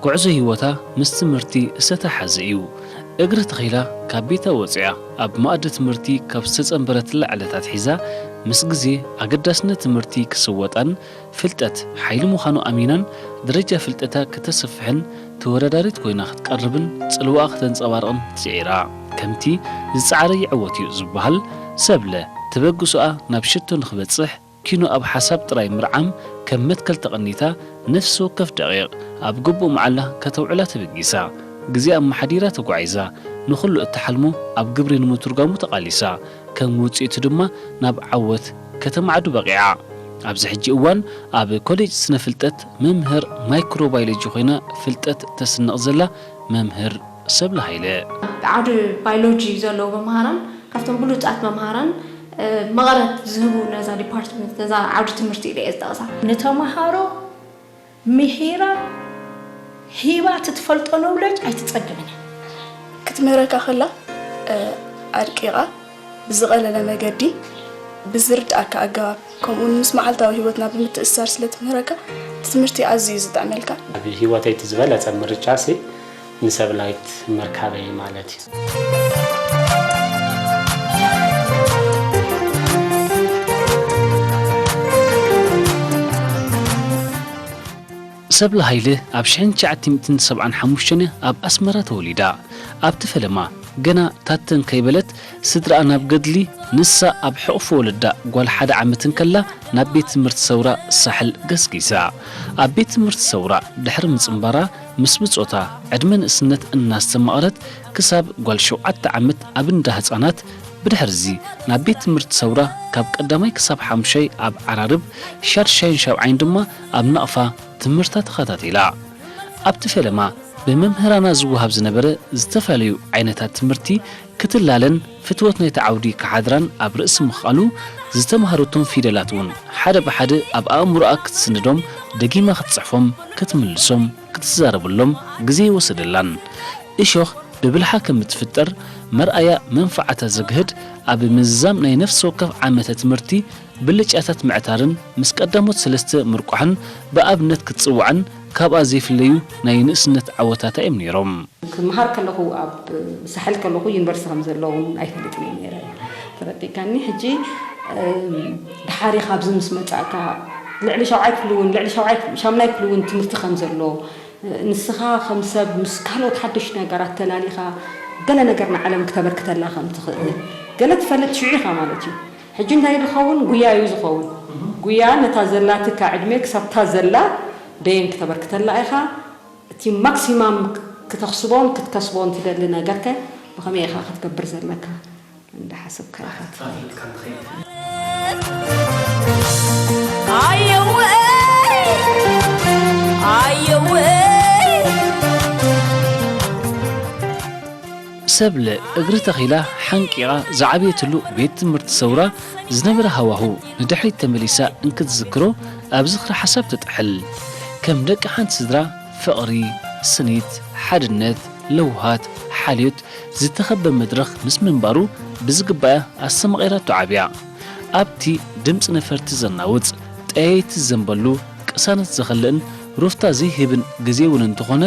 ጉዕዞ ህይወታ ምስ ትምህርቲ ዝተተሓሓዘ እዩ። እግሪ ተኺላ ካብ ቤታ ወፂኣ ኣብ መኣዲ ትምህርቲ ካብ ዝተፀንበረትላ ዕለት ኣትሒዛ ምስ ግዜ ኣገዳስነት ትምህርቲ ክስወጣን ፍልጠት ሓይሊ ምዃኑ ኣሚናን ደረጃ ፍልጠታ ክተስፍሕን ተወዳዳሪት ኮይና ክትቀርብን ፅልዋኣ ክተንፀባርቕን ትፅዒራ። ከምቲ ዝፀዓረ ይዕወት እዩ ዝበሃል ሰብለ ተበግሶኣ ናብ ሽቶ ንክበፅሕ ኪኖ ኣብ ሓሳብ ጥራይ ምርዓም ከም መትከል ተቐኒታ፣ ነፍሲ ወከፍ ደቒቕ ኣብ ግቡእ መዓላ ከተውዕላ ተበጊሳ፣ ግዜ ኣመሓዲራ ተጓዒዛ፣ ንኹሉ እትሓልሞ ኣብ ግብሪ ንምትርጓሙ ተቓሊሳ፣ ከም ውጽኢቱ ድማ ናብ ዓወት ከተማዕዱ በቒዓ። ኣብዚ ሕጂ እዋን ኣብ ኮሌጅ ስነ ፍልጠት መምህር ማይክሮባዮሎጂ ኮይና ፍልጠት ተስንቕ ዘላ መምህር ሰብለ ሃይለ። ዓውዲ ባዮሎጂ ዘለዉ መምሃራን ካብቶም ብሉጻት መምሃራን መቐረት ዝህቡ ነዛ ዲፓርትመንት ነዛ ዓውዲ ትምህርቲ ኢለ እየ ዝጠቕሳ። ንተምሃሮ ምሂራ ሂባ ትትፈልጦ ነውለጅ ኣይትጸግብን እያ። ክትምህረካ ከላ ኣድቂቓ ብዝቐለለ መገዲ ብዝርድኣካ ኣገባብ ከምኡውን ምስ መዓልታዊ ህይወትና ብምትእስሳር ስለ ትምህረካ እቲ ትምህርቲ ኣዝዩ እዩ ዝጥዕመልካ። ኣብ ህይወተይ እቲ ዝበለጸ ምርጫሲ ንሰብላይት ምርካበይ ማለት እዩ። ሰብለ ሃይለ ኣብ ሽሕን ትሽዓተ ሚእትን ሰብዓን ሓሙሽተን እያ ኣብ ኣስመራ ተወሊዳ። ኣብቲ ፈለማ ገና ታተን ከይበለት ስድራኣ ናብ ገድሊ፣ ንሳ ኣብ ሕቑፊ ወለዳ ጓል ሓደ ዓመት እንከላ ናብ ቤት ትምህርቲ ሰውራ ሳሕል ገስጊሳ። ኣብ ቤት ትምህርቲ ሰውራ ድሕሪ ምጽንባራ ምስ ብጾታ ዕድመ ንእስነት እናስተማቕረት ክሳብ ጓል ሸውዓተ ዓመት ኣብ እንዳ ህጻናት፣ ብድሕርዚ ናብ ቤት ትምህርቲ ሰውራ ካብ ቀዳማይ ክሳብ ሓሙሻይ ኣብ ዓራርብ፣ ሻድሻይን ሻብዓይን ድማ ኣብ ናቕፋ ትምህርታ ተኸታቲላ። ኣብቲ ፈለማ ብመምህራና ዝወሃብ ዝነበረ ዝተፈላለዩ ዓይነታት ትምህርቲ ክትላለን ፍትወት ናይቲ ዓውዲ ክሓድራን ኣብ ርእሲ ምኽኣሉ፣ ዝተምሃረቶም ፊደላት እውን ሓደ ብሓደ ኣብ ኣእምሮኣ ክትስንዶም፣ ደጊማ ክትጽሕፎም፣ ክትምልሶም፣ ክትዛረበሎም ግዜ ኣይወሰደላን። እሾኽ ብብልሓ ከም እትፍጠር መርኣያ መንፍዓታ ዘግህድ ኣብ ምዝዛም ናይ ነፍሲ ወከፍ ዓመተ ትምህርቲ ብልጫታት ምዕታርን ምስ ቀዳሞት ሰለስተ ምርቋሕን ብኣብነት ክትጽውዓን ካብኣ ዘይፍለዩ ናይ ንእስነት ዓወታታ እዮም ነይሮም። ክምሃር ከለኹ ኣብ ሳሕል ከለኹ ዩኒቨርሲቲ ከም ዘሎ እውን ኣይፈልጥን እየ ነይረ። ተረዲእካኒ? ሕጂ ድሓር ኢኻ ኣብዚ ምስ መጻእካ ልዕሊ ሻብዓይ ክፍሊ እውን ልዕሊ ሻብዓይ ሻምናይ ክፍሊ እውን ትምህርቲ ከም ዘሎ ንስኻ ከም ሰብ ምስ ካልኦት ሓደሽቲ ነገራት ተላሊኻ ገለ ነገር ንዓለም ክተበርክተላ ከም ትኽእል ገለ ትፈልጥ ሽዑ ኢኻ ማለት እዩ። ሕጂ እንታይ ዝኸውን? ጉያ እዩ ዝኸውን። ጉያ ነታ ዘላትካ ዕድመ ክሳብ እታ ዘላ ደየን ክተበርክተላ ኢኻ። እቲ ማክሲማም ክተኽስቦን ክትከስቦን ትደሊ ነገርከ ብኸመይ ኢኻ ክትገብር ዘለካ? እንዳሓሰብካ ኢኻ ትኸይድ። ኣየወይ ኣየወይ ሰብለ እግሪ ተኺላ ሓንቂቓ ዝዓበየትሉ ቤት ትምህርቲ ሰውራ ዝነበረ ሃዋሁ ንድሕሪት ተመሊሳ እንክትዝክሮ ኣብ ዝኽሪ ሓሳብ ትጥሕል። ከም ደቂ ሓንቲ ስድራ ፍቕሪ፣ ስኒት፣ ሓድነት፣ ለውሃት፣ ሓልዮት ዝተኸበ መድረኽ ምስ ምንባሩ ብዝግባእ ኣስተማቒራቶ ዓብያ። ኣብቲ ድምጺ ነፈርቲ ዘናውጽ፣ ጠያይቲ ዝዘንበሉ፣ ቅሳነት ዘኸልእን ሩፍታ ዘይህብን ግዜ እውን እንተኾነ፣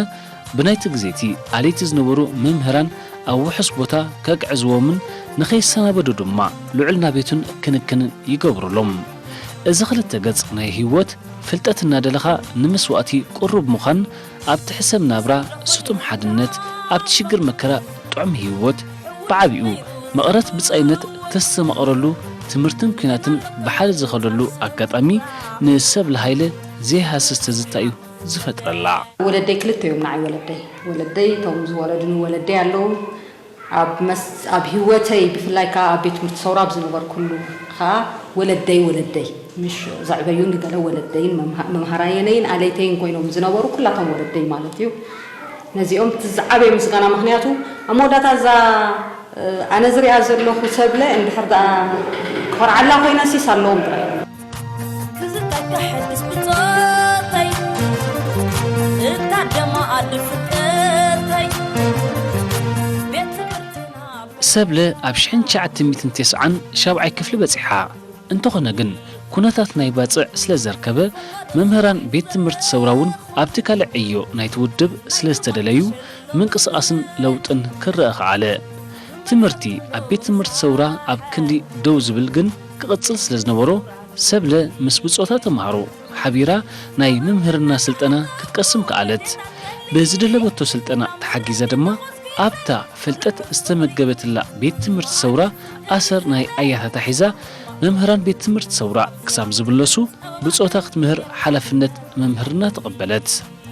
ብናይቲ ግዜቲ ኣለይቲ ዝነበሩ መምህራን ኣብ ውሑስ ቦታ ከግዕዝዎምን ንኸይሰናበዱ ድማ ልዑል ናቤቱን ክንክንን ይገብሩሎም። እዚ ክልተ ገጽ ናይ ህይወት ፍልጠት እናደለኻ ንመስዋእቲ ቅሩብ ምዃን ኣብቲ ሕሰም ናብራ ስጡም ሓድነት ኣብቲ ሽግር መከራ ጥዑም ህይወት ብዓቢኡ መቐረት ብጻይነት ተስተማቕረሉ ትምህርትን ኲናትን ብሓደ ዝኸደሉ ኣጋጣሚ ንሰብለ ሃይለ ዘይሃስስ ትዝታ እዩ ዝፈጥረላ። ወለደይ ክልተ እዮም ንዓይ ወለደይ ወለደይ እቶም ዝወለዱኒ ወለደይ ኣለዉ ኣብ መስ ኣብ ህይወተይ ብፍላይ ከዓ ኣብ ቤት ትምህርቲ ሰውራ ኣብ ዝነበርኩሉ ከዓ ወለደይ ወለደይ ምሽ ዘዕበዩን ገለ ወለደይን መምሃራየነይን ኣለይተይን ኮይኖም ዝነበሩ ኩላቶም ወለደይ ማለት እዩ። ነዚኦም እቲ ዝዓበየ ምስጋና ምክንያቱ ኣብ መወዳእታ እዛ ኣነ ዝሪኣ ዘለኹ ሰብለ እንድሕር ደኣ ክኾርዓላ ኮይነ ሲስ ኣለዎም ጥራይ። ክዝተካ ሕድስ ብጾተይ እታ ደማ ኣዲ ፍቅርተይ ቤት ትምህርትና ሰብለ ኣብ ሽሕን ትሽዓተ ሚእትን ተስዓን ሻብዓይ ክፍሊ በጺሓ። እንተኾነ ግን ኩነታት ናይ ባጽዕ ስለ ዘርከበ፣ መምህራን ቤት ትምህርቲ ሰውራ እውን ኣብቲ ካልእ ዕዮ ናይቲ ውድብ ስለ ዝተደለዩ፣ ምንቅስቓስን ለውጥን ክረኣ ከኣለ። ትምህርቲ ኣብ ቤት ትምህርቲ ሰውራ ኣብ ክንዲ ደው ዝብል ግን ክቕጽል ስለ ዝነበሮ፣ ሰብለ ምስ ብጾታ ተምሃሮ ሓቢራ ናይ ምምህርና ስልጠና ክትቀስም ከኣለት። ብዝደለበቶ ስልጠና ተሓጊዛ ድማ ኣብታ ፍልጠት ዝተመገበትላ ቤት ትምህርቲ ሰውራ ኣሰር ናይ ኣያታታ ሒዛ መምህራን ቤት ትምህርቲ ሰውራ ክሳብ ዝብለሱ ብጾታ ክትምህር ሓላፍነት መምህርና ተቐበለት።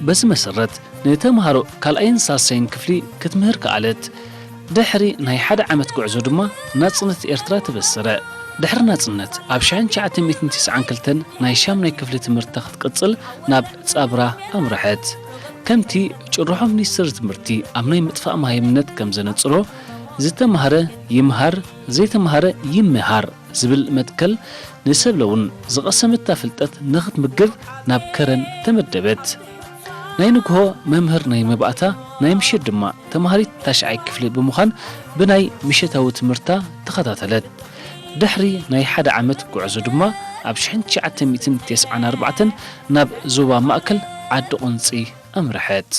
በዚ መሰረት ንተምሃሮ ካልኣይን ሳልሳይን ክፍሊ ክትምህር ከኣለት። ድሕሪ ናይ ሓደ ዓመት ጉዕዞ ድማ ናጽነት ኤርትራ ተበሰረ። ድሕሪ ናጽነት ኣብ ሽሕን ትሽዓተ ሚእትን ተስዓን ክልተን ናይ ሻምናይ ክፍሊ ትምህርታ ክትቅጽል ናብ ጻብራ ኣምርሐት። ከምቲ ጭርሖ ሚኒስትሪ ትምህርቲ ኣብ ናይ ምጥፋእ መሃይምነት ከም ዘነጽሮ፣ ዝተማህረ ይምሃር፣ ዘይተማህረ ይምሃር ዝብል መትከል ንሰብለ እውን ዝቐሰመታ ፍልጠት ንኽትምግብ ናብ ከረን ተመደበት። ናይ ንግሆ መምህር ናይ መባእታ፣ ናይ ምሸት ድማ ተማሃሪት ታሽዓይ ክፍሊ ብምዃን ብናይ ምሸታዊ ትምህርታ ተኸታተለት። ድሕሪ ናይ ሓደ ዓመት ጉዕዞ ድማ ኣብ ሽሕን ትሽዓተ ሚእትን ተስዓን ኣርባዕተን ናብ ዞባ ማእከል ዓዲ ቁንጺ ኣምርሐት።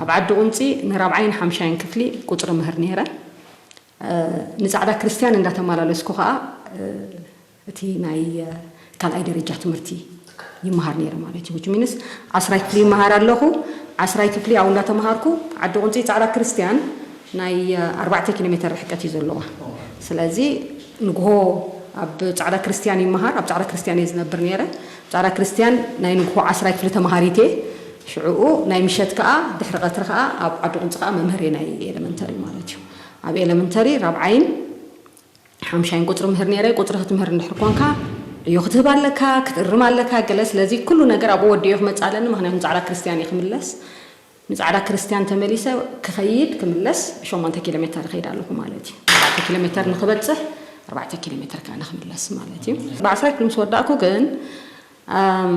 ኣብ ዓዲ ቁንጺ ንራብዓይን ሓምሻይን ክፍሊ ቁጽሪ ምህር ነይረ። እ፣ ንጻዕዳ ክርስትያን እንዳተመላለስኩ ኸኣ፣ እ፣ እቲ ናይ፣ እ፣ ካልኣይ ደረጃ ትምህርቲ ይመሃር ነይረ ማለት እዩ። Which means ዓስራይ ክፍሊ ይመሃር ኣለኹ። ዓስራይ ክፍሊ ኣብኡ እንዳተመሃርኩ ዓዲ ቁንጺ ጻዕዳ ክርስትያን ናይ፣ እ፣ ኣርባዕተ ኪሎ ሜተር ርሕቀት እዩ ዘለዋ። ስለዚ ንግሆ ኣብ ጻዕዳ ክርስትያን ይመሃር፣ ኣብ ጻዕዳ ክርስትያን እየ ዝነብር ነይረ። ጻዕዳ ክርስትያን ናይ ንግሆ ዓስራይ ክፍሊ ተመሃሪት እየ። ሽዕኡ ናይ ምሸት ከኣ፣ ድሕሪ ቀትሪ ከኣ ኣብ ዓዲ ቁንጺ ከኣ መምህር እየ ናይ ኤለመንተሪ ማለት እዩ። ኣብ ኤለመንተሪ ራብዓይን ሓምሻይን ቁጽሪ ምህር ነይረ። ቁጽሪ ክትምህር እንድሕር ኮንካ ዕዮ ክትህብ ኣለካ፣ ክትእርም ኣለካ ገለ። ስለዚ ኩሉ ነገር ኣብኡ ወዲዮ ክመጽእ ኣለኒ፣ ምኽንያቱ ንጻዕዳ ክርስትያን እየ ክምለስ። ንጻዕዳ ክርስትያን ተመሊሰ ክኸይድ ክምለስ ሸሞንተ ኪሎ ሜተር ይኸይድ ኣለኹ ማለት እዩ። ኣርባዕተ ኪሎ ሜተር ንኽበጽሕ ኣርባዕተ ኪሎ ሜተር ከኣ ንኽምለስ ማለት እዩ። ብዓስራይ ክፍሊ ምስ ወዳእኩ ግን፣ ኣም፣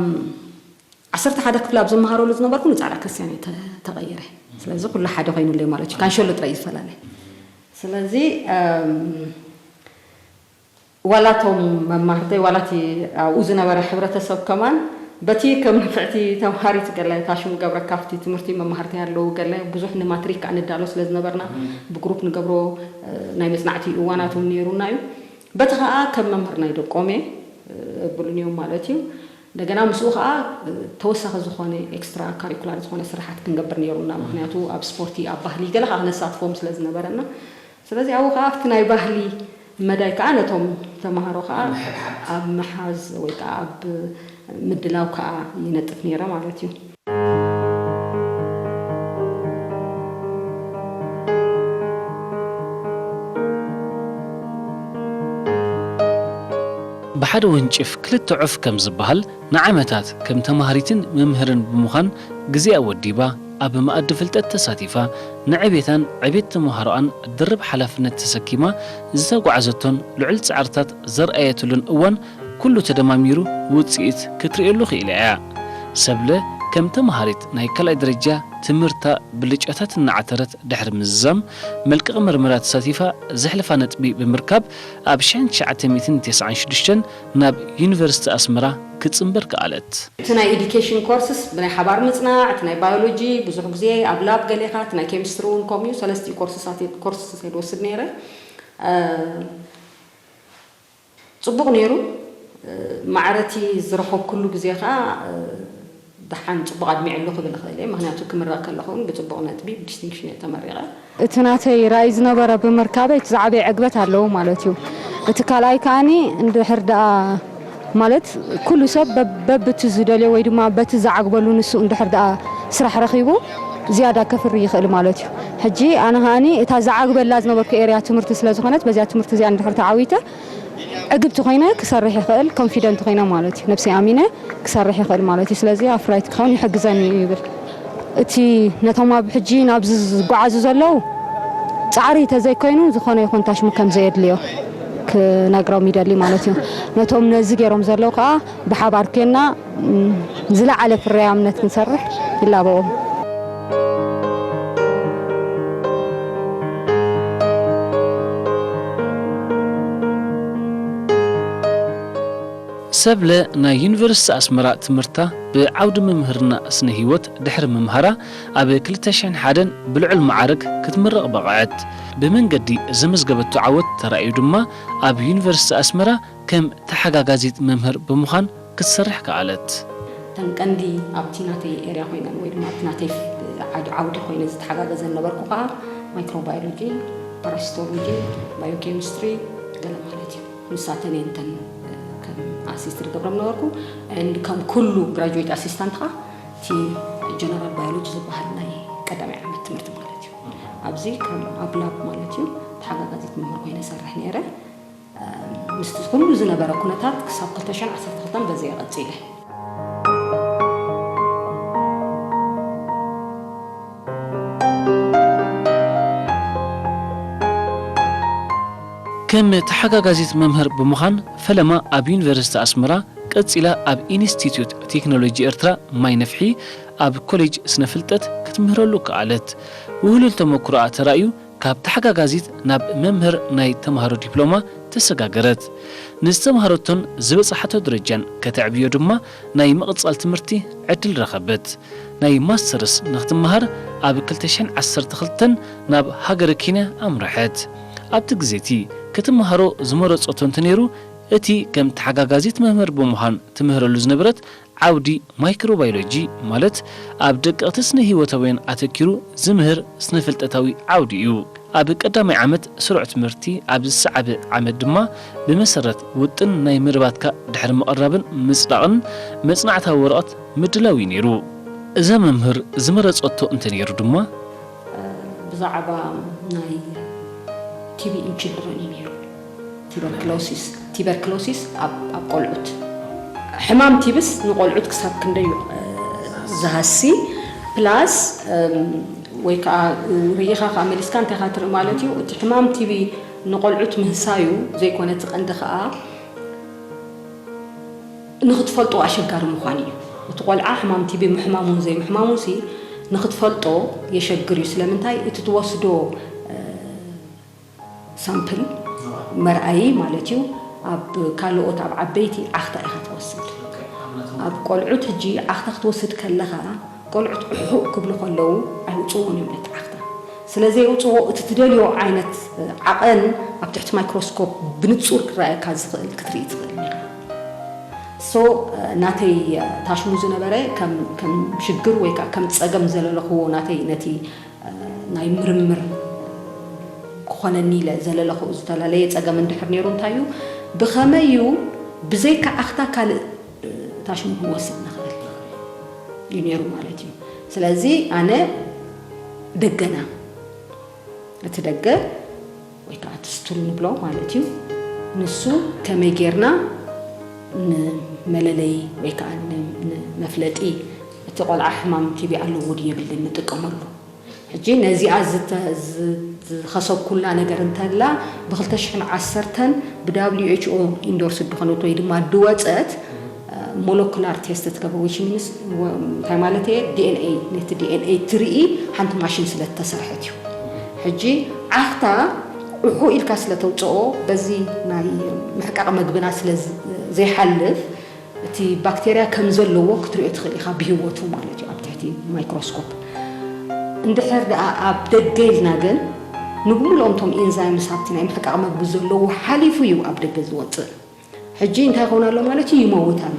ዓሰርተ ሓደ ክፍሊ ኣብ ዝመሃረሉ ዝነበርኩ ንጻዕዳ ክርስትያን እየ ተ-፣ ተቐይረ። ስለዚ ኩሉ ሓደ ኮይኑለይ ማለት እዩ። ካንሸሎ ጥራይ እዩ ዝፈላለ። ስለዚ፣ ኣም፣ ዋላ እቶም መማህርተይ፣ ዋላ እቲ ኣብኡ ዝነበረ ሕብረተሰብ ከማን፣ በቲ ከም ንፍዕቲ ተምሃሪት ገለ ታሽሙ ገብረካ ኣብቲ ትምህርቲ መማህርተይ ኣለዉ፣ ገለ ብዙሕ ንማትሪክ ከኣ ንዳሎ ስለ ዝነበርና፣ ብግሩፕ ንገብሮ፣ እ፣ ናይ መጽናዕቲ እዋናት እውን ነይሩና እዩ። በቲ ከኣ ከም መምህር ናይ ደቆም እየ፣ እ፣ የብሉን እዮም ማለት እዩ። እንደገና ምስኡ ከኣ፣ እ፣ ተወሳኺ ዝኾነ ኤክስትራ ካሪኩላር ዝኾነ ስራሓት ክንገብር ነይሩና። ምኽንያቱ ኣብ ስፖርቲ፣ ኣብ ባህሊ ገለ ከኣ ክነሳትፎም ስለ ዝነበረና። ስለዚ ኣብኡ ከኣ ኣብቲ ናይ ባህሊ መዳይ ከኣ ነቶም ተምሃሮ ከኣ ምሕብሓብ። ኣብ ምሓዝ ወይ ከኣ ኣብ ምድላው ከኣ ይነጥፍ ነይረ ማለት እዩ። ብሓደ ወንጭፍ ክልተ ዑፍ ከም ዝበሃል፣ ንዓመታት ከም ተማሃሪትን መምህርን ብምዃን ግዜኣ ወዲባ፣ ኣብ መኣዲ ፍልጠት ተሳቲፋ፣ ንዕቤታን ዕቤት ተምሃሮኣን ድርብ ሓላፍነት ተሰኪማ ዝተጓዕዘቶን ልዑል ጻዕርታት ዘርኣየትሉን እዋን ኩሉ ተደማሚሩ ውጽኢት ክትርእየሉ ክኢላ እያ። ሰብለ ከም ተምሃሪት ናይ ካልኣይ ደረጃ ትምህርታ ብልጫታት እናዓተረት ድሕሪ ምዝዛም፣ መልቀቒ መርመራ ተሳቲፋ ዘሕለፋ ነጥቢ ብምርካብ፣ ኣብ ሽሕን ትሽዓተ ሚእትን ተስዓን ሽዱሽተን ናብ ዩኒቨርሲቲ ኣስመራ ክትጽንበር ከኣለት። እቲ ናይ ኤዱኬሽን ኮርስስ ብናይ ሓባር ምጽናዕ፣ እቲ ናይ ባዮሎጂ ብዙሕ ግዜ ኣብ ላብ ገሌኻ፣ እቲ ናይ ኬሚስትሪ እውን ከምኡ እዩ። ሰለስቲኡ ኮርስሳት እየ፣ ኮርስስ እየ ዝወስድ ነይረ። እ፣ ጽቡቕ ነይሩ። እ፣ ማዕረቲ ዝረኸብኩሉ ግዜ ኸኣ፣ እ፣ ደሓን ጽቡቕ ኣድሚዐሉ ክብል እኽእል እየ። ምኽንያቱ ክምረቕ ከለኹ እውን ብጽቡቕ ነጥቢ ብዲስቲንክሽን እየ ተመሪቐ። እቲ ናተይ ራእይ ዝነበረ ብምርካበይ እቲ ዝዓበየ ዕግበት ኣለዎ ማለት እዩ። እቲ ካልኣይ ከኣኒ እንድሕር ደኣ ማለት ኩሉ ሰብ በብ-፣ በብቲ ዝደልዮ ወይ ድማ በቲ ዝዓግበሉ ንሱ እንድሕር ደኣ ስራሕ ረኺቡ ዝያዳ ከፍሪ ይኽእል ማለት እዩ። ሕጂ ኣነ ከኣኒ እታ ዝዓግበላ ዝነበርኩ ኤርያ ትምህርቲ ስለ ዝኾነት በዚኣ ትምህርቲ እዚኣ እንድሕር ተዓዊተ ዕግብቲ ኮይነ ክሰርሕ ይኽእል፣ ኮንፊደንት ኮይነ ማለት እዩ። ነብሰይ ኣሚነ ክሰርሕ ይኽእል ማለት እዩ። ስለዚ ኣፍራይት ክኸውን ይሕግዘኒ እዩ ይብል። እቲ ነቶም ኣብ ሕጂ ናብዚ ዝጓዓዙ ዘለዉ ጻዕሪ ተዘይኮይኑ ዝኾነ ይኹን ታሽሙ ከም ዘየድልዮ ክነግሮም ይደሊ ማለት እዩ። ነቶም ነዚ ገይሮም ዘለዉ ከኣ ብሓባር ኬንና፣ ም፣ ዝለዓለ ፍርያምነት ክንሰርሕ ይላበዎም። ሰብለ ናይ ዩኒቨርሲቲ ኣስመራ ትምህርታ ብዓውዲ ምምህርና ስነ ህይወት ድሕሪ ምምሃራ፣ ኣብ ክልተ ሽሕን ሓደን ብልዑል መዓርግ ክትምረቕ በቕዐት። ብመንገዲ ዘመዝገበቶ ዓወት ተራእዩ ድማ፣ ኣብ ዩኒቨርሲቲ ኣስመራ ከም ተሓጋጋዚት መምህር ብምዃን ክትሰርሕ ከኣለት። እተን ቀንዲ ኣብቲ ናተይ ኤርያ ኮይነን ወይ ድማ ኣብቲ ናተይ ዓድ-፣ ዓውዲ ኮይነ ዝተሓጋገዘ ነበርኩ ከዓ ማይክሮባዮሎጂ፣ ፓራሲቶሎጂ፣ ባዮኬሚስትሪ ገለ ማለት እዩ። ንሳተን እየን እተን ከም ኣሲስት ዝገብረም ነበርኩ። And ከም ኩሉ ግራጁዌት ኣሲስታንት ከዓ እቲ ጀነራል ባዮሎጂ ዝበሃል ናይ ቀዳማይ ዓመት ትምህርቲ ማለት እዩ። ኣብዚ ከም ኣብ ላብ ማለት እዩ ተሓጋጋዚት መምህር ኮይነ ሰርሕ ነይረ። ምስቲ ኩሉ ዝነበረ ኩነታት ክሳብ ክልተ ሽሕን ዓሰርተ ክልተን በዚ እየ ቀጺለ። ከም ተሓጋጋዚት መምህር ብምዃን ፈለማ ኣብ ዩኒቨርሲቲ ኣስመራ፣ ቀጺላ ኣብ ኢንስቲትዩት ቴክኖሎጂ ኤርትራ ማይ ነፍሒ ኣብ ኮሌጅ ስነ ፍልጠት ክትምህረሉ ከኣለት። ውህሉል ተመክሮኣ ተራእዩ፣ ካብ ተሓጋጋዚት ናብ መምህር ናይ ተምሃሮ ዲፕሎማ ተሰጋገረት። ንዝተምሃረቶን ዝበጽሓቶ ደረጃን ከተዕብዮ ድማ ናይ ምቕጻል ትምህርቲ ዕድል ረኸበት። ናይ ማስተርስ ንክትመሃር ኣብ ክልተ ሽሕን ዓሰርተ ክልተን ናብ ሃገረ ኬንያ ኣምረሐት። ኣብቲ ግዜ እቲ ክትመሃሮ ዝመረጸቶ እንተነይሩ፣ እቲ ከም ተሓጋጋዚት መምህር ብምዃን ትምህረሉ ዝነበረት ዓውዲ ማይክሮባዮሎጂ፣ ማለት ኣብ ደቀቕቲ ስነ ህይወታውያን ኣተኪሩ ዝምህር ስነ ፍልጠታዊ ዓውዲ እዩ። ኣብ ቀዳማይ ዓመት ስሩዕ ትምህርቲ ኣብ ዝሰዓበ ዓመት ድማ ብመሰረት ውጥን ናይ መደባትካ ድሕሪ ምቕራብን ምጽዳቕን መጽናዕታዊ ወረቐት ምድላው እዩ ነይሩ። እዛ መምህር ዝመረጸቶ እንተነይሩ ድማ፣ ብዛዕባ ናይ ቲቢ ኢን ችልድረን እዩ ነይሩ። ቲበርክሎሲስ፣ ቲበርክሎሲስ ኣብ፣ ኣብ ቆልዑት። ሕማም ቲብስ ንቆልዑት ክሳብ ክንደይ እዩ፣ እ፣ ዝሃሲ፣ ፕላስ፣ እም፣ ወይ ከዓ፣ እ፣ ርኢኻ ከዓ መሊስካ እንታይ ኢኻ ትርኢ ማለት እዩ። እቲ ሕማም ቲቢ ንቆልዑት ምህሳዩ ዘይኮነ እቲ ቀንዲ ከዓ ንኽትፈልጦ ኣሸጋሪ ምዃኑ እዩ። እቲ ቆልዓ ሕማም ቲቢ ምሕማሙን ዘይምሕማሙንሲ ንኽትፈልጦ የሸግር እዩ። ስለምንታይ? እቲ ትወስዶ፣ እ፣ ሳምፕል መርኣዪ ማለት እዩ። ኣብ ካልኦት፣ ኣብ ዓበይቲ ዓኽታ ኢኻ ትወስድ። ኣብ ቆልዑት ሕጂ ዓኽታ ክትወስድ ከለኻ፣ ቆልዑት እሑቕ ክብሉ ከለዉ ኣይውፅዎን እዮም ነቲ ዓኽታ። ስለ ዘየውፅዎ፣ እቲ ትደልዮ ዓይነት ዓቐን ኣብ ትሕቲ ማይክሮስኮፕ ብንጹር ክረኣየካ ዝኽእል ክትርኢ ትኽእል ኢኻ። ሶ፣ ናተይ ታሽሙ ዝነበረ ከም፣ ከም ሽግር ወይ ከዓ ከም ጸገም ዘለለኽዎ ናተይ ነቲ ናይ ምርምር ክኾነኒ ኢለ ዘለለኹ ዝተላለየ ጸገም እንድሕር ነይሩ እንታይ እዩ? ብኸመይ እዩ ብዘይካ ዓኽታ ካልእ ታሽሙ ክንወስድ ንኽእል እዩ ነይሩ ማለት እዩ። ስለዚ ኣነ ደገና፣ እቲ ደገ ወይ ከዓ እቲ ስቱል ንብሎ ማለት እዩ፣ ንሱ ከመይ ጌርና ንመለለይ ወይ ከዓ ን-፣ ንመፍለጢ እቲ ቆልዓ ሕማም ቲቢ ኣለዎ ድዩ የብልን ንጥቀመሉ። ሕጂ ነዚኣ ዝተ-፣ ዝ-፣ ዝኸሰብኩላ ነገር እንተላ፣ ብ ክልተ ሽሕን ዓሰርተን ብ ደብሊው ኤች ኦ ኢንዶርስ ዝኾነት ወይ ድማ ድወፀት፣ እ፣ ሞለኩላር ቴስት ትገብር፣ which means፣ ወ-፣ እንታይ ማለት እየ? ዲ ኤን ኤ፣ ነቲ ዲ ኤን ኤ ትርኢ ሓንቲ ማሽን ስለ እተሰርሐት እዩ። ሕጂ ዓኽታ እሑ ኢልካ ስለ ተውፅኦ፣ በዚ ናይ ምሕቃቕ መግብና ስለ ዝ-፣ ዘይሓልፍ፣ እቲ ባክቴርያ ከም ዘለዎ ክትሪኦ ትኽእል ኢኻ ብህይወቱ ማለት እዩ፣ ኣብ ትሕቲ ማይክሮስኮፕ። እንድሕር ደኣ ኣብ ደገ ኢልና ግን፣ ንብምልኦም እቶም ኢንዛይምስ ኣብቲ ናይ ምሕቃቕ መግቢ ዘለዎ ሓሊፉ እዩ ኣብ ደገ ዝወጽእ። ሕጂ እንታይ ይኸውን ኣሎ ማለት እዩ? ይመውት ኣሎ።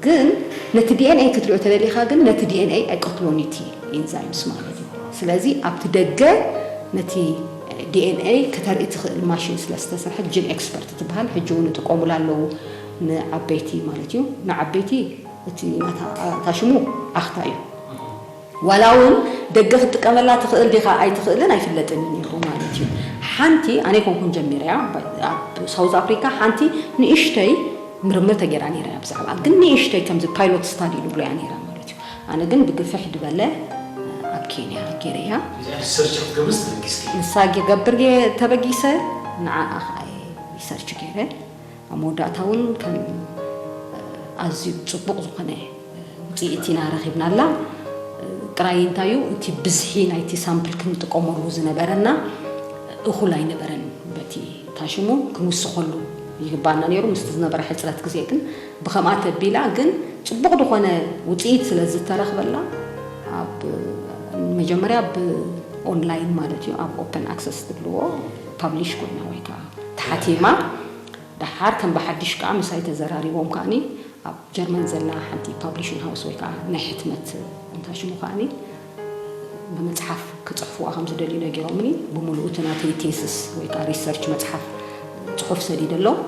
ግን ነቲ ዲ ኤን ኤ ክትሪኦ ተደሊኻ ግን፣ ነቲ ዲ ኤን ኤ ኣይቀትሎን እቲ ኢንዛይምስ ማለት እዩ። ስለዚ ኣብቲ ደገ ነቲ ዲ ኤን ኤ ክተርኢ ትኽእል ማሽን ስለ ዝተሰርሐት፣ ጂን ኤክስፐርት ትበሃል። ሕጂ እውን ይጥቀሙላ ኣለዉ ንዓበይቲ ማለት እዩ። ንዓበይቲ እቲ ናታ፣ እታ ሽሙ ዓኽታ እዩ። ዋላ እውን ደገ ክትጥቀመላ ትኽእል ዲኻ ኣይትኽእልን ኣይፍለጥን እዩ ነይሩ ማለት እዩ። ሓንቲ ኣነ ኣይኮንኩን ጀሚረያ፣ ኣብ ሳውዝ ኣፍሪካ ሓንቲ ንእሽተይ ምርምር ተገይራ ነይራ እያ ብዛዕባ፣ ግን ንእሽተይ ከምዚ ፓይሎት ስታዲ ንብሎ እያ ነይራ ማለት እዩ። ኣነ ግን ብግፍሕ ዝበለ ኣብ ኬንያ ገይረያ። ሪሰርች ክትገብርስ ተበጊስኪ? ንሳ ክገብር እየ ተበጊሰ፣ ንዓኣ ኸዓ እየ ሪሰርች ገይረ። ኣብ መወዳእታ እውን ከም ኣዝዩ ፅቡቕ ዝኾነ ውፅኢት ኢና ረኺብናላ። ጥራይ እንታይ እዩ እቲ ብዝሒ ናይቲ ሳምፕል ክንጥቀመሉ ዝነበረና እኹል ኣይነበረን። በቲ ታሽሙ ክንውስኸሉ ይግባና ነይሩ። ምስቲ ዝነበረ ሕፅረት ግዜ ግን ብኸምኣ ተቢላ ግን ፅቡቕ ዝኾነ ውፅኢት ስለ ዝተረኽበላ ኣብ መጀመርያ ብኦንላይን ማለት እዩ ኣብ ኦፐን ኣክሰስ ትብልዎ ፓብሊሽ ኮይና ወይ ከዓ ተሓቲማ። ደሓር ከም ብሓድሽ ከዓ ምሳይ ተዘራሪቦም ከዓኒ ኣብ ጀርመን ዘላ ሓንቲ ፓብሊሽን ሃውስ ወይ ከዓ ናይ ሕትመት እንታይ ሽሙ ከዓኒ ብመፅሓፍ ክፅሕፍዋ ከም ዝደልዩ ነጊሮምኒ። ብምሉኡ እቲ ናተይ ቴስስ ወይ ከዓ ሪሰርች መፅሓፍ ፅሑፍ ሰዲደሎም።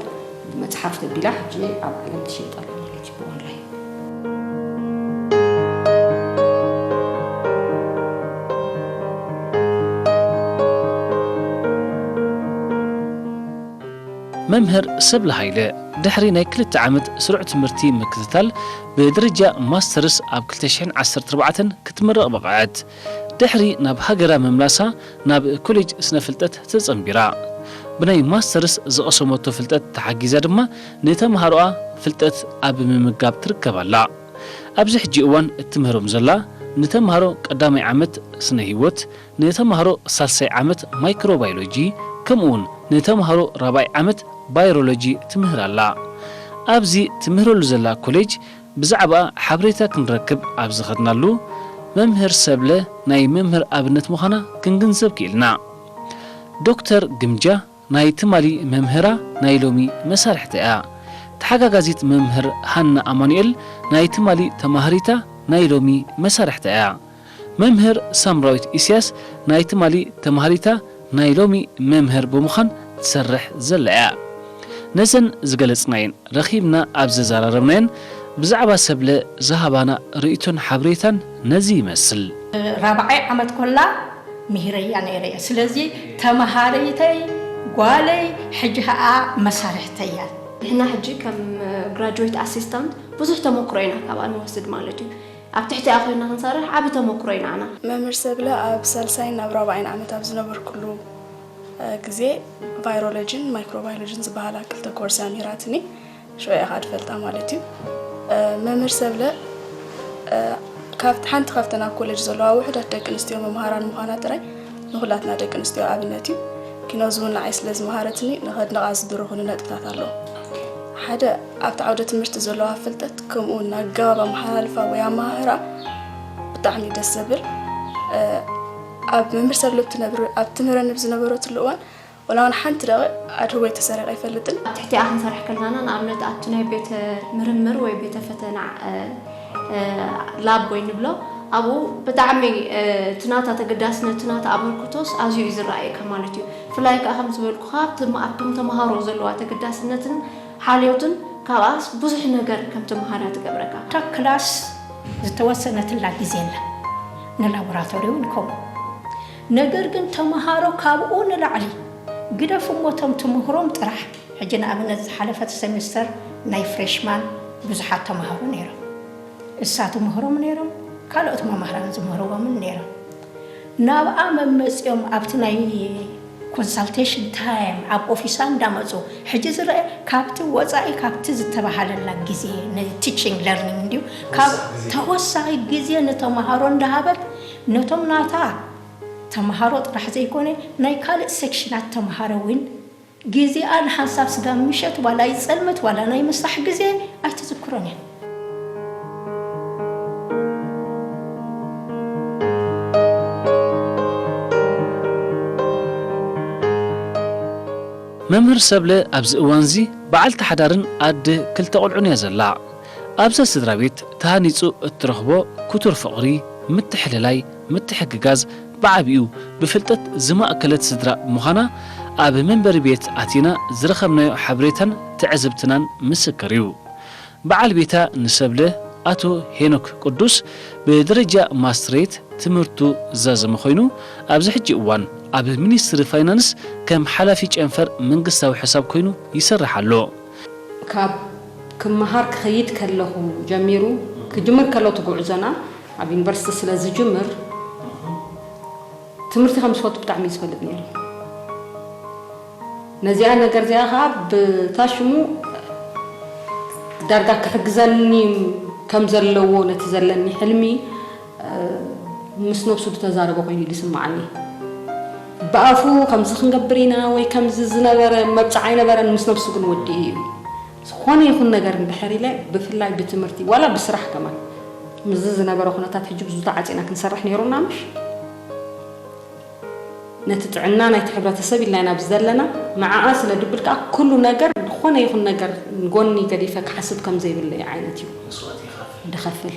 ብመፅሓፍ ተቢላ ሕጂ ኣብ ዓለም ትሸይጥ ኣላ ማለት እዩ ብኦንላይን። መምህር ሰብለ ሃይለ ድሕሪ ናይ ክልተ ዓመት ስሩዕ ትምህርቲ ምክትታል ብደረጃ ማስተርስ ኣብ ክልተ ሽሕን ዓሰርተ ኣርባዕተን ክትምረቕ በቕዐት። ድሕሪ ናብ ሃገራ ምምላሳ ናብ ኮሌጅ ስነ ፍልጠት ተጸንቢራ። ብናይ ማስተርስ ዝቐሰመቶ ፍልጠት ተሓጊዛ ድማ ንተምሃሮኣ ፍልጠት ኣብ ምምጋብ ትርከብ ኣላ። ኣብዚ ሕጂ እዋን እትምህሮም ዘላ ንተምሃሮ ቀዳማይ ዓመት ስነ ህይወት፣ ንተምሃሮ ሳልሳይ ዓመት ማይክሮባዮሎጂ ከምኡውን ንተምሃሮ ራብዓይ ዓመት ባይሮሎጂ ትምህር ኣላ። ኣብዚ ትምህረሉ ዘላ ኮሌጅ ብዛዕባ ሓበሬታ ክንረክብ ኣብ ዝኸድናሉ መምህር ሰብለ ናይ መምህር ኣብነት ምዃና ክንግንዘብ ክኢልና። ዶክተር ግምጃ ናይ ትማሊ መምህራ ናይ ሎሚ መሳርሕታ እያ። ተሓጋጋዚት መምህር ሃና ኣማኑኤል ናይ ትማሊ ተማሃሪታ ናይ ሎሚ መሳርሕታ እያ። መምህር ሳምራዊት ኢስያስ ናይ ትማሊ ተማሃሪታ ናይ ሎሚ መምህር ብምዃን ትሰርሕ ዘላ እያ። ነዘን ዝገለጽናየን ረኺብና ኣብ ዘዘራረብናየን ብዛዕባ ሰብለ ዝሃባና ርእይቶን ሓበሬታን ነዚ ይመስል። ራብዓይ ዓመት ኮላ ምሂረያ ነይረ እየ። ስለዚ ተመሃሪተይ ጓለይ ሕጂ ኸዓ መሳርሕተይ እያ። ንሕና ሕጂ ከም ግራጁዌት ኣሲስታንት ብዙሕ ተመክሮ ኢና ካብኣ ንወስድ ማለት እዩ። ኣብ ትሕቲኣ ኮይና ክንሰርሕ ዓቢ ተመክሮ እዩ ንዓና። መምህር ሰብለ ኣብ ሳልሳይን ኣብ ራብዓይን ዓመት ኣብ ዝነበርኩሉ ግዜ ቫይሮሎጂን ማይክሮባዮሎጂን ዝበሃላ ክልተ ኮርስ እያ ምሂራትኒ። ሽዑ እየ ከዓ ዝፈልጣ ማለት እዩ። መምህር ሰብለ ካብቲ ሓንቲ ካብተን ኣብ ኮሌጅ ዘለዋ ውሑዳት ደቂ ኣንስትዮ መምሃራን ምዃና ጥራይ ንኹላትና ደቂ ኣንስትዮ ኣብነት እዩ። ኪኖ ዝውን ንዓይ ስለ ዝመሃረትኒ ንኸድንቓ ዝድርኹኒ ነጥብታት ኣለዉ። ሓደ ኣብቲ ዓውደ ትምህርቲ ዘለዋ ፍልጠት ከምኡ እውን ኣገባብ ኣመሓላልፋ ወይ ኣመሃህራ ብጣዕሚ እዩ ደስ ዘብል። ኣብ መምህር ሰብለ ኣብ ትምህረኒ ብዝነበረትሉ እዋን ወላ እውን ሓንቲ ደቒቕ ኣድህቦ ተሰሪቐ ኣይፈልጥን። ኣብ ትሕቲኣ ክንሰርሕ ከለና ንኣብነት ኣብቲ ናይ ቤተ ምርምር ወይ ቤተ ፈተና ላብ ወይ ንብሎ ኣብኡ ብጣዕሚ እቲ ናታ ተገዳስነት እቲ ናታ ኣበርክቶስ ኣዝዩ እዩ ዝረኣየካ ማለት እዩ። ብፍላይ ከዓ ከም ዝበልኩኻ ኣብቶም ተምሃሮ ዘለዋ ተገዳስነትን ሓልዮትን ካብኣስ ብዙሕ ነገር ከም ትምሃር እያ ትገብረካ። እታ ክላስ ዝተወሰነትላ ግዜ ኣላ፣ ንላቦራቶሪ እውን ከምኡ። ነገር ግን ተምሃሮ ካብኡ ንላዕሊ ግደፍ እሞ እቶም ትምህሮም ጥራሕ። ሕጂ ንኣብነት ዝሓለፈት ሰሚስተር ናይ ፍሬሽማን ብዙሓት ተምሃሮ ነይሮም። እሳ ትምህሮም ነይሮም፣ ካልኦት መማህራን ዝምህርዎምን ነይሮም። ናብኣ መመፂኦም ኣብቲ ናይ ኮንሳልቴሽን ታይም ኣብ ኦፊሳ እንዳመፁ ሕጂ ዝረአ ካብቲ ወፃኢ ካብቲ ዝተባሃለላ ግዜ ንቲቺንግ ለርኒንግ እንዲዩ ካብ ተወሳኺ ግዜ ንተምሃሮ እንዳሃበት ነቶም ናታ ተምሃሮ ጥራሕ ዘይኮነ ናይ ካልእ ሴክሽናት ተምሃሮ እውን ግዜኣ ንሓንሳብ ስጋብ ምሸት ዋላ ይጸልምት ዋላ ናይ ምሳሕ ግዜ ኣይትዝክሮን እያ። መምህር ሰብለ ኣብዚ እዋንዚ በዓልቲ ሓዳርን ኣደ ክልተ ቆልዑን እያ ዘላ። ኣብዛ ስድራ ቤት ተሃኒጹ እትረኽቦ ክቱር ፍቕሪ፣ ምትሕልላይ፣ ምትሕግጋዝ ብዓቢኡ ብፍልጠት ዝማእከለት ስድራ ብምዃና ኣብ መንበሪ ቤት ኣቲና ዝረኸብናዮ ሓበሬታን ትዕዝብትናን ምስክር እዩ። በዓል ቤታ ንሰብለ ኣቶ ሄኖክ ቅዱስ ብደረጃ ማስትሬት ትምህርቱ ዝዛዘመ ኮይኑ ኣብዚ ሕጂ እዋን ኣብ ሚኒስትሪ ፋይናንስ ከም ሓላፊ ጨንፈር መንግስታዊ ሕሳብ ኮይኑ ይሰርሕ ኣሎ። ካብ ክመሃር ክኸይድ ከለኹ ጀሚሩ ክጅምር ከሎ እቲ ጉዕዞና ኣብ ዩኒቨርሲቲ ስለ ዝጅምር ትምህርቲ ከም ዝፈቱ ብጣዕሚ እዩ ዝፈልጥ ነይሩ። ነዚኣ ነገር እዚኣ ከዓ ብታ ሽሙ ዳርጋ ክሕግዘኒ ከም ዘለዎ ነቲ ዘለኒ ሕልሚ ምስ ነብሱ ዝተዛረበ ኮይኑ እዩ ዝስምዓኒ። ብኣፉ ከምዚ ክንገብር ኢና ወይ ከምዚ ዝነበረ መብጽዓ ኣይነበረን፣ ምስ ነብሱ ግን ወዲኡ እዩ። ዝኾነ ይኹን ነገር እንድሕር ኢለ፣ ብፍላይ ብትምህርቲ ዋላ ብስራሕ ከማን፣ ምስዚ ዝነበረ ኩነታት ሕጂ ብዙ ተዓጺና ክንሰርሕ ነይሩና ምሽ? ነቲ ጥዕና ናይቲ ሕብረተሰብ ኢልና ኢና ኣብዚ ዘለና። ንዓኣ ስለ ድብል ከኣ ኩሉ ነገር፣ ዝኾነ ይኹን ነገር ንጎኒ ገዲፈ ክሓስብ ከም ዘይብለይ ዓይነት እዩ ድኸፍል።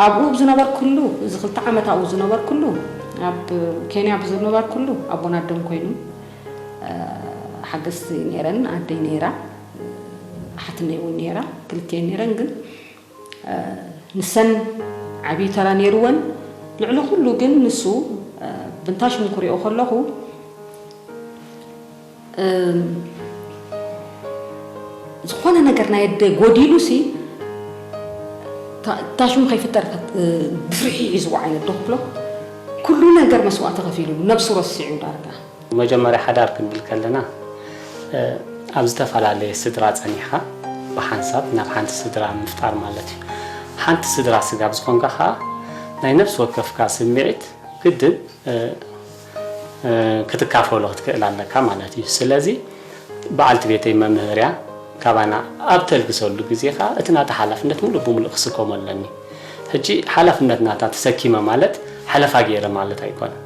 ኣብኡ ዝነበርኩሉ፣ እዚ ክልተ ዓመት ኣብኡ ዝነበርኩሉ፣ ኣብ ኬንያ ዝነበርኩሉ ኣቦን ኣደን ኮይኑ፣ ሓገዝቲ ነይረን፣ ኣደይ ነይራ፣ ሓትነይ እውን ነይራ፣ ክልቲኤን ነይረን። ግን ንሰን ዓብዪ ተራ ነይርወን። ልዕሊ ኩሉ ግን ንሱ፣ ብንታሽሙ ክሪኦ ከለኹ፣ ዝኾነ ነገር ናይ ኣደ ጎዲሉ ሲ፣ ታሽሙ ከይፍጠር ብፍርሒ ሒዝዎ ዓይነት ዶ ክብሎ፣ ኩሉ ነገር መስዋእቲ ከፊሉ፣ ነብሱ ረሲዑ ዳርጋ። መጀመርያ ሓዳር ክንብል ከለና፣ ኣብ ዝተፈላለየ ስድራ ጸኒሕካ ብሓንሳብ ናብ ሓንቲ ስድራ ምፍጣር ማለት እዩ። ሓንቲ ስድራ ስጋብ ዝኾንካ ከኣ፣ ናይ ነፍሲ ወከፍካ ስምዒት ግድን ክትካፈሎ ክትክእል ኣለካ ማለት እዩ። ስለዚ በዓልቲ ቤተይ መምህር እያ፣ ካባና ኣብ ተልግሰሉ ግዜ ከኣ እቲ ናታ ሓላፍነት ሙሉእ ብሙሉእ ክስከሞ ኣለኒ። ሕጂ ሓላፍነት ናታ ተሰኪመ ማለት ሓለፋ ገይረ ማለት ኣይኮነን።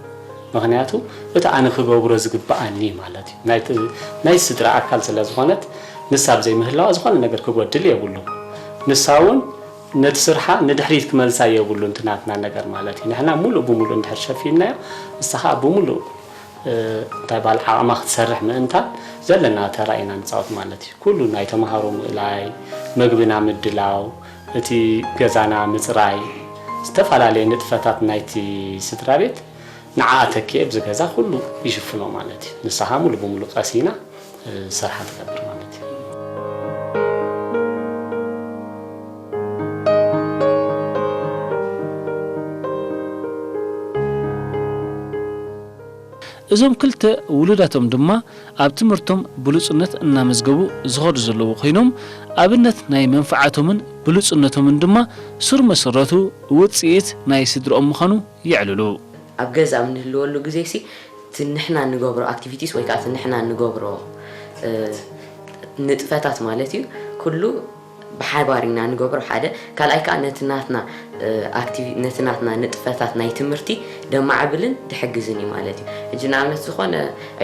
ምኽንያቱ እቲ ኣነ ክገብሮ ዝግብኣኒ ማለት እዩ። ናይቲ ናይ ስድራ ኣካል ስለ ዝኾነት፣ ንሳ ኣብ ዘይምህላዋ ዝኾነ ነገር ክጎድል የብሉን። ንሳ እውን ነቲ ስርሓ ንድሕሪት ክመልሳ የብሉን፣ እቲ ናትና ነገር ማለት እዩ። ንሕና ሙሉእ ብሙሉእ እንድሕር ሸፊንናዮ፣ ንሳ ኸኣ ብሙሉእ እንታይ በሃል ዓቕማ ክትሰርሕ ምእንታን ዘለና ተራ ኢና ንጻወት ማለት እዩ። ኩሉ ናይ ተምሃሮ ምእላይ፣ መግብና ምድላው፣ እቲ ገዛና ምጽራይ፣ ዝተፈላለየ ንጥፈታት ናይቲ ስድራ ቤት ንዓኣ ተኪኤ ኣብዚ ገዛ ኩሉ ይሽፍኖ ማለት እዩ። ንሳ ኸኣ ሙሉ ብሙሉ ቀሲና ስርሓ ትገብር ማለት እዩ። እዞም ክልተ ውሉዳቶም ድማ ኣብ ትምህርቶም ብሉጽነት እናመዝገቡ ዝኸዱ ዘለዉ ኮይኖም፣ ኣብነት ናይ መንፍዓቶምን ብሉጽነቶምን ድማ ሱር መሰረቱ ውጽኢት ናይ ስድርኦም ምዃኑ የዕልሉ። ኣብ ገዛ ኣብ ንህልወሉ ግዜ ሲ እቲ ንሕና እንገብሮ ኣክቲቪቲስ ወይ ከዓ እቲ ንሕና እንገብሮ ንጥፈታት ማለት እዩ ኩሉ ብሓባር ኢና ንገብሮ ሓደ ካልኣይ ከዓ ነቲ ናትና ነቲ ናትና ንጥፈታት ናይ ትምህርቲ ደማዕብልን ድሕግዝን እዩ ማለት እዩ ሕጂ ንኣብነት ዝኾነ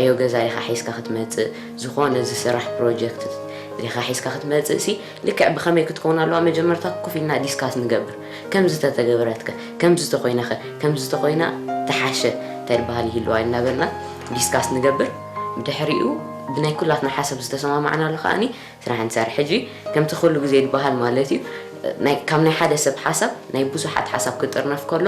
ዕዮ ገዛ ኢኻ ሒዝካ ክትመፅእ ዝኾነ ዝስራሕ ፕሮጀክት ኢኻ ሒዝካ ክትመፅእ ሲ ልክዕ ብኸመይ ክትከውን ኣለዋ መጀመርታ ኮፍ ኢልና ዲስካስ ንገብር ከምዚ ተተገበረትከ ከምዚ ተኾይናኸ ከምዚ ተኾይና ተሓሸ እንታይ ዝበሃል ይህልዋ እናበልና ዲስካስ ንገብር ብድሕሪኡ ብናይ ኩላትና ሓሳብ ዝተሰማማዕናሉ ከዓኒ ስራሕ ንሰርሕ ሕጂ ከምቲ ኩሉ ግዜ ዝበሃል ማለት እዩ ካብ ናይ ሓደ ሰብ ሓሳብ ናይ ብዙሓት ሓሳብ ክጥርነፍ ከሎ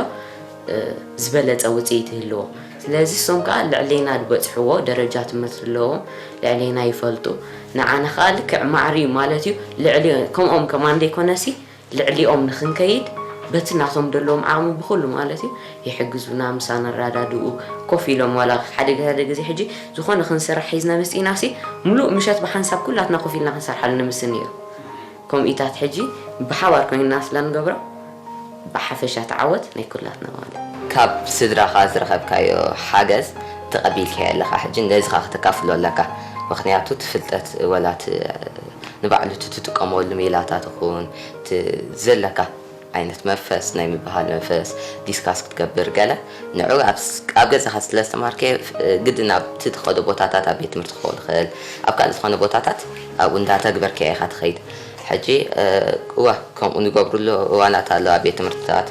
ዝበለፀ ውፅኢት ይህልዎ ስለዚ እሶም ከዓ ልዕሌና ዝበፅሕዎ ደረጃ ትምህርቲ ኣለዎም ልዕሌና ይፈልጡ ንዓና ከዓ ልክዕ ማዕሪ ማለት እዩ ልዕሊ ከምኦም ከማን ዘይኮነሲ ልዕሊኦም ንኽንከይድ በቲ ናቶም ዘለዎም ዓቕሚ ብኹሉ ማለት እዩ ይሕግዙና ምሳና ኣረዳድኡ ኮፍ ኢሎም ዋላ ሓደ ሓደ ግዜ ሕጂ ዝኾነ ክንሰርሕ ሒዝና መፂእና ሲ ሙሉእ ምሸት ብሓንሳብ ኩላትና ኮፍ ኢልና ክንሰርሓሉ ንምስን እዩ ኮሚኢታት ሕጂ ብሓባር ኮይንና ስለ ንገብሮ ብሓፈሻ ተዓወት ናይ ኩላትና ማለት ካብ ስድራኻ ዝረኸብካዮ ሓገዝ ተቐቢልካዮ ኣለኻ ሕጂ ንገዝኻ ከተካፍሎ ኣለካ ምኽንያቱ ትፍልጠት ወላት ንባዕሉ እቲ ትጥቀመሉ ሜላታት ይኹን እቲ ዘለካ ዓይነት መንፈስ ናይ ምብሃል መንፈስ ዲስካስ ክትገብር ገለ ንዑ ኣብ ገዛኻ ስለ ዝተማርከ ግድን ኣብ ትትኸዶ ቦታታት ኣብ ቤት ትምህርቲ ክኸውን ይኽእል ኣብ ካልእ ዝኾነ ቦታታት ኣብኡ እንዳተግበርካዮ ኢኻ ትኸይድ ሕጂ እዋ ከምኡ ንገብርሉ እዋናት ኣለዋ ቤት ትምህርትታት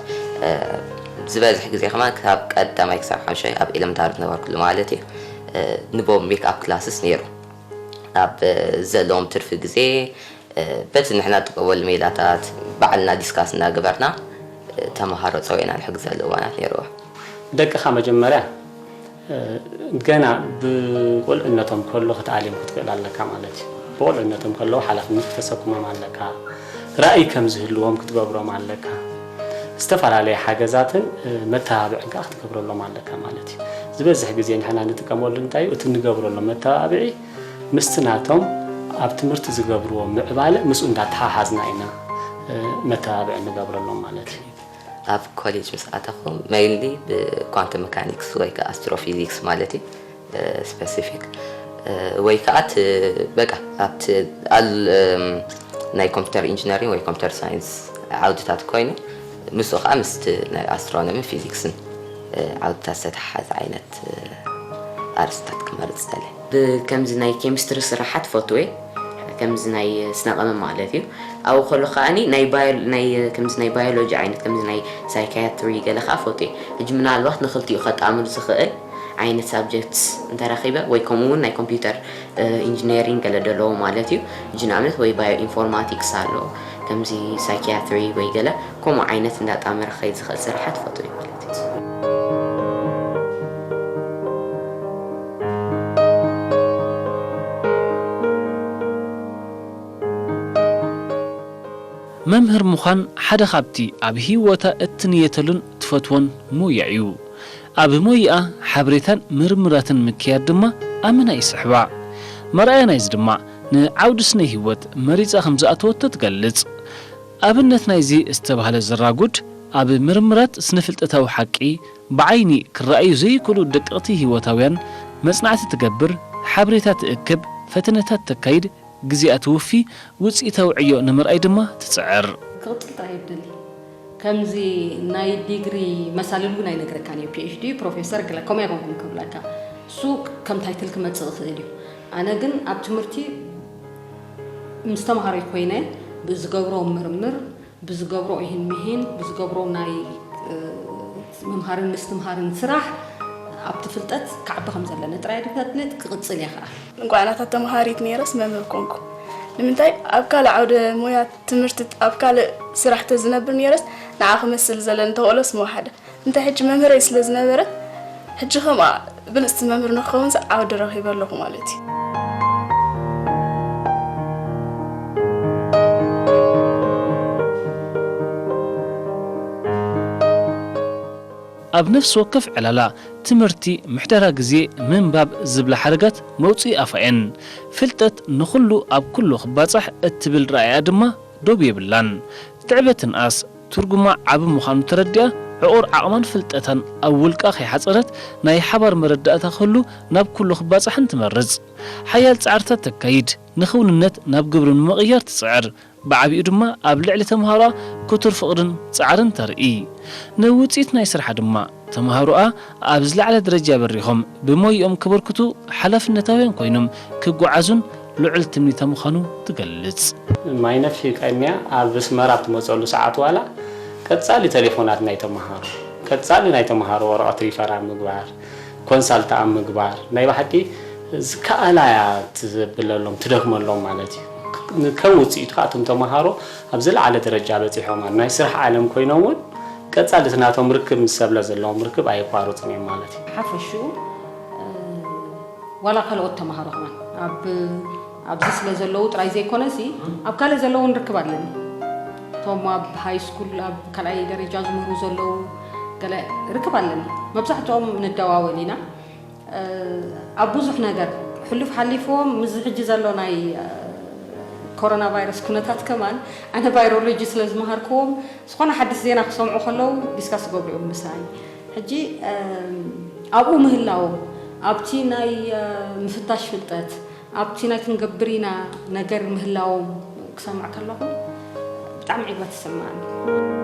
ዝበዝሕ ግዜ ከማን ካብ ቀዳማይ ክሳብ ሓምሻይ ኣብ ኤለመንታሪ ዝነበርኩሉ ማለት እዩ ንቦም ሜክ ኣፕ ክላስስ ነይሩ ኣብ ዘለዎም ትርፊ ግዜ በቲ ንሕና ንጥቀመሉ ሜላታት ባዕልና ዲስካስ እናገበርና ተምሃሮ ፀዊዕና ንሕግዘሉ እዋናት ነይርዎ። ደቅኻ መጀመርያ ገና ብቁልዕነቶም ከሎ ክትኣልዮም ክትክእል ኣለካ ማለት እዩ። ብቁልዕነቶም ከለዉ ሓላፍነት ክተሰክሞም ኣለካ። ራእይ ከም ዝህልዎም ክትገብሮም ኣለካ። ዝተፈላለየ ሓገዛትን መተባብዕን ከዓ ክትገብረሎም ኣለካ ማለት እዩ። ዝበዝሕ ግዜ ንሕና ንጥቀመሉ እንታይ እዩ እቲ ንገብረሎም መተባብዒ ምስቲ ናቶም ኣብ ትምህርቲ ዝገብርዎ ምዕባለ ምስኡ እንዳተሓሓዝና ኢና መተባብዒ ንገብረሎም ማለት እዩ። ኣብ ኮሌጅ ምስ ኣተኹ mainly ብ quantum mechanics ወይ ከዓ ኣስትሮፊዚክስ ማለት እዩ፣ ስፔሲፊክ ወይ ከዓ ት- በቃ ኣብቲ ኣል እም፣ ናይ ኮምፒውተር ኢንጂነሪንግ ወይ ኮምፒውተር ሳይንስ ዓውድታት ኮይኑ፣ ምስኡ ከዓ ምስቲ ናይ ኣስትሮኖምን ፊዚክስን ዓውድታት ዝተተሓሓዘ ዓይነት ኣርስታት ክመርፅ ደለ። ብከምዚ ናይ ኬሚስትሪ ስራሓት ፈትወ፣ ከምዚ ናይ ስነ ቀመም ማለት እዩ። ኣብኡ ከሎ ከዓኒ ናይ ባዮ- ናይ ከምዚ ናይ ባዮሎጂ ዓይነት፣ ከምዚ ናይ ሳይካትሪ ገለ ከዓ ፈትወ። ሕጂ ምናልባት ንክልቲኡ ከጣምር ዝኽእል ዓይነት ሳብጀክትስ እንተረኺበ፣ ወይ ከምኡ እውን ናይ ኮምፒውተር ኢንጂነሪንግ ገለ ደለዎ ማለት እዩ። ሕጂ ንኣብነት ወይ ባዮ ኢንፎርማቲክስ ኣሎ፣ ከምዚ ሳይኪያትሪ ወይ ገለ ከምኡ ዓይነት እንዳጣመረ ክኸይድ ዝኽእል ስራሓት ፈትወ ማለት እዩ። መምህር ምዃን ሓደ ካብቲ ኣብ ህይወታ እትንየተሉን ትፈትዎን ሞያ እዩ። ኣብ ሞይኣ ሓበሬታን ምርምራትን ምክያድ ድማ ኣመና ይስሕባ። መርኣያ ናይዚ ድማ ንዓውዲ ስነ ህይወት መሪጻ ከም ዝኣተወቶ ትገልጽ። ኣብነት ናይዚ ዝተባህለ ዘራጉድ ኣብ ምርምራት ስነ ፍልጠታዊ ሓቂ ብዓይኒ ክረኣዩ ዘይክእሉ ደቀቕቲ ህይወታውያን መጽናዕቲ ትገብር፣ ሓበሬታ ትእክብ፣ ፈተነታት ተካይድ፣ ግዜኣ ትውፊ፣ ውጽኢታዊ ዕዮ ንምርኣይ ድማ ትጽዕር። ክቕጽል ጥራይ እየ ዝደሊ። ከምዚ ናይ ዲግሪ መሳልል እውን ኣይነግረካን እየ፣ ፒ ኤች ዲ ፕሮፌሰር ገለ ከምኡ ኣይኮንኩን ክብለካ። እሱ ከም ታይትል ክመጽእ ይኽእል እዩ። ኣነ ግን ኣብ ትምህርቲ ምስ ተምሃሮይ ኮይነ ብዝገብሮ ምርምር፣ ብዝገብሮ ኢሂን ምሂን፣ ብዝገብሮ ናይ ምምሃርን ምስትምሃርን ስራሕ ኣብቲ ፍልጠት ክዓቢ ከም ዘለኒ ጥራይ ኣይደለኒ ክቕጽል እየ ከኣ። እንቋዕ ናታ ተምሃሪት ነይረስ መምህር ኮንኩ። ንምንታይ ኣብ ካልእ ዓውደ ሞያ ትምህርቲ ኣብ ካልእ ስራሕ ተዝነብር ነይረስ ንዓ ክመስል ዘለኒ ተኽእሎስ ምወሓደ። እንታይ ሕጂ መምህረይ ስለ ዝነበረት ሕጂ ከምኣ ብልጽቲ መምህር ንክኸውንስ ዓውዲ ረኺበ ኣለኹ ማለት እዩ። ኣብ ነፍሲ ወከፍ ዕላላ ትምህርቲ፣ ምሕደራ ግዜ፣ ምንባብ ዝብላ ሓረጋት መውጽኢ ኣፋ እየን። ፍልጠት ንኹሉ ኣብ ኩሉ ክባጻሕ እትብል ረኣያ ድማ ዶብ የብላን። ትዕበ ትንኣስ፣ ትርጉማ ዓቢ ምዃኑ ተረዲኣ፣ ዕቑር ዓቕማን ፍልጠታን ኣብ ውልቃ ከይሓጸረት ናይ ሓባር መረዳእታ ክህሉ ናብ ኩሉ ክባጻሕን ትመርጽ። ሓያል ጻዕርታት ተካይድ፣ ንኽውንነት ናብ ግብሪ ንምቕያር ትጽዕር። ብዓቢኡ ድማ ኣብ ልዕሊ ተምሃሮኣ ክቱር ፍቕርን ጻዕርን ተርኢ። ንውጽኢት ናይ ስርሓ ድማ ተምሃሮኣ ኣብ ዝለዓለ ደረጃ በሪኾም ብሞይኦም ከበርክቱ ሓላፍነታውያን ኮይኖም ክጓዓዙን ልዑል ትምኒታ ምዃኑ ትገልጽ። ማይነፍሒ ቀንያ ኣብ ኣስመራ ኣብ ትመጸሉ ሰዓት ዋላ ቀጻሊ ቴሌፎናት ናይ ተምሃሮ ቀጻሊ ናይ ተምሃሮ ወረቐት ሪፈር ኣብ ምግባር ኮንሳልት ኣብ ምግባር ናይ ብሓቂ ዝከኣላ እያ ትዘብለሎም ትደክመሎም ማለት እዩ። ከም ውፅኢቱ ከዓ እቶም ተምሃሮ ኣብ ዝለዓለ ደረጃ በፂሖም ናይ ስራሕ ዓለም ኮይኖም እውን ቀፃሊ እቲ ናቶም ርክብ ምስ ሰብ ዘለዎም ርክብ ኣየቋርፁን እዮም ማለት እዩ። ሓፈሽኡ ዋላ ካልኦት ተምሃሮ ከማን ኣብ ኣብዚ ስለ ዘለዉ ጥራይ ዘይኮነሲ ኣብ ካልእ ዘለዉ ንርክብ ኣለኒ። እቶም ኣብ ሃይ ስኩል ኣብ ካልኣይ ደረጃ ዝምህሩ ዘለዉ ገለ ርክብ ኣለኒ። መብዛሕትኦም ንደዋወል ኢና ኣብ ብዙሕ ነገር ሕሉፍ ሓሊፍዎም ምስዚ ሕጂ ዘሎ ናይ ኮሮና ቫይረስ ኩነታት ከማን ኣነ ቫይሮሎጂ ስለ ዝመሃርክዎም ዝኾነ ሓድሽ ዜና ክሰምዑ ከለዉ ዲስካስ ይገብሩ እዮም ምሳይ። ሕጂ ኣብኡ ምህላዎም ኣብቲ ናይ ምፍታሽ ፍልጠት ኣብቲ ናይ ክንገብር ኢና ነገር ምህላዎም ክሰምዕ ከለኹ ብጣዕሚ ዒግበት ይስምዓኒ።